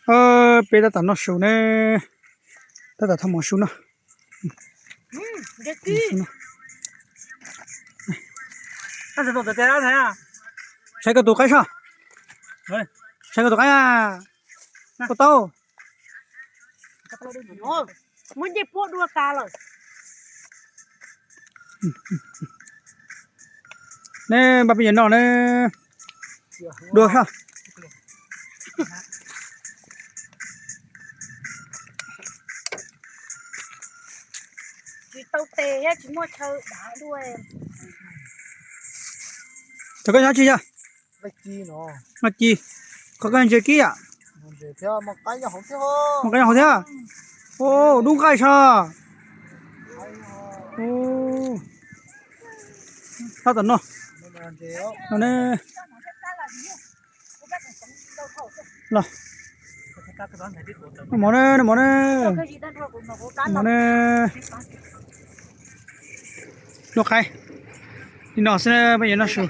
Peb tab tom noj su ne, tab tom tho mov su no. Saib koj tus qaib soj, saib koj tus qaib, koj tau. Muab ncej puab dua tas lawm. Neb npaj peb yuav noj ne, dua soj. Tsis tau tes thiab tsis muaj chaw dav dua. Cov koj nyob tsis yog? Noj ci, qhov koj ntses kib yom? Muaj qab nyob hauv thiab. Dub nqaij soj. Tab tom noj no ne. Los, noj mov ne, noj mov ne, noj mov ne. Noj qaib li no xwb, peb yuav noj su.